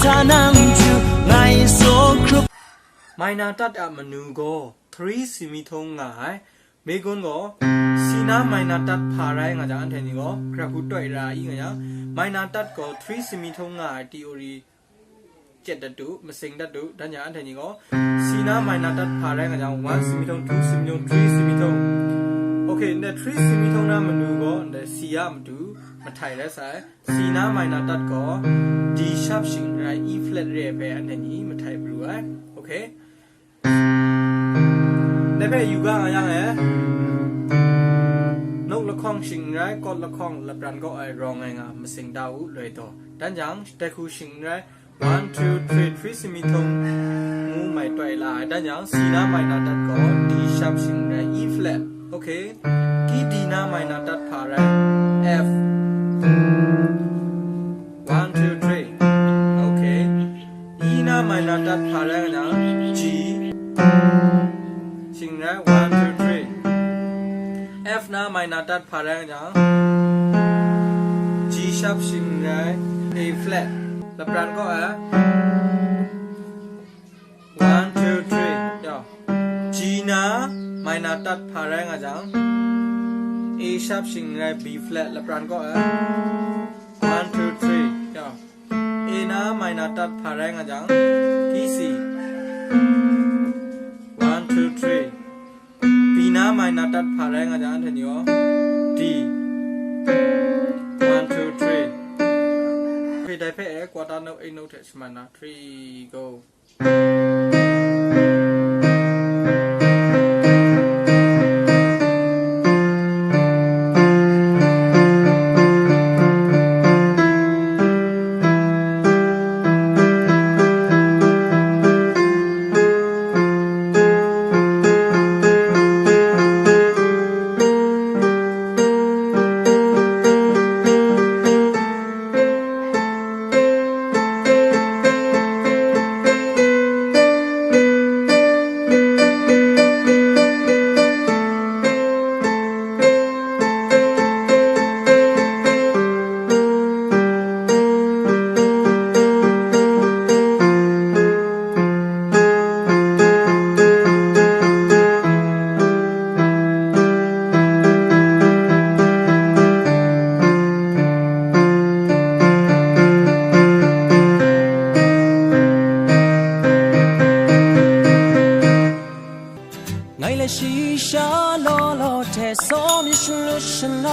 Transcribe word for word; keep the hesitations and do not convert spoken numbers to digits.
Tanang ju ngai so krup. Minor tat a manu gaw three semi tone nga ai. Megun gaw, C na minor tat hpa rai nga jang, anhte ni gaw, grep hku toi ra i nga yang, minor tat gaw three semi tone nga ai theory chet dat du, masing dat du, dan yang anhte ni gaw, C na minor tat hpa rai nga jang, one semi tone, two semi tone, three semi tone. Okay, ndai three semi tone na manu gaw, ndai C a matu, mahtai rai sai. C na minor tat gaw, D sharp shing rai, E flat re ai hpe anhte ni mahtai pru ai. Okay. Dai hpe yu ga nga yang e, note lahkawng shing n rai, chord lahkawng lapran kaw ai rawng ai nga masing da u, loi taw. Dan jang, dai hku shing n rai, one, two, three, three semi tone ngu mai toi la ai. Dan jang, C na minor tat gaw, D sharp shing n rai, E flat. Okay. Ki D na minor tat hpa rai, F. One, two, three. Okay. E na minor tat hpa rai nga jang, G. Shing rai, one, two, three. F na minor tat hpa rai nga jang, G sharp shing rai, A flat. Lapran kaw ai. One, two, three. Yaw. G na minor tat hpa rai nga jang, A sharp shing rai, B flat. Lapran kaw ai. One, two, three. Yaw. A na minor tat hpa rai nga jang, ki C. One, two, three. B na minor tat hpa rai nga jang, anhte ni gaw, D. One, two, three. Hpe dai hpe e, quarter note, eighth note hte shaman na, three, go. Ngai le shi sha law law hte saw mi shanu shana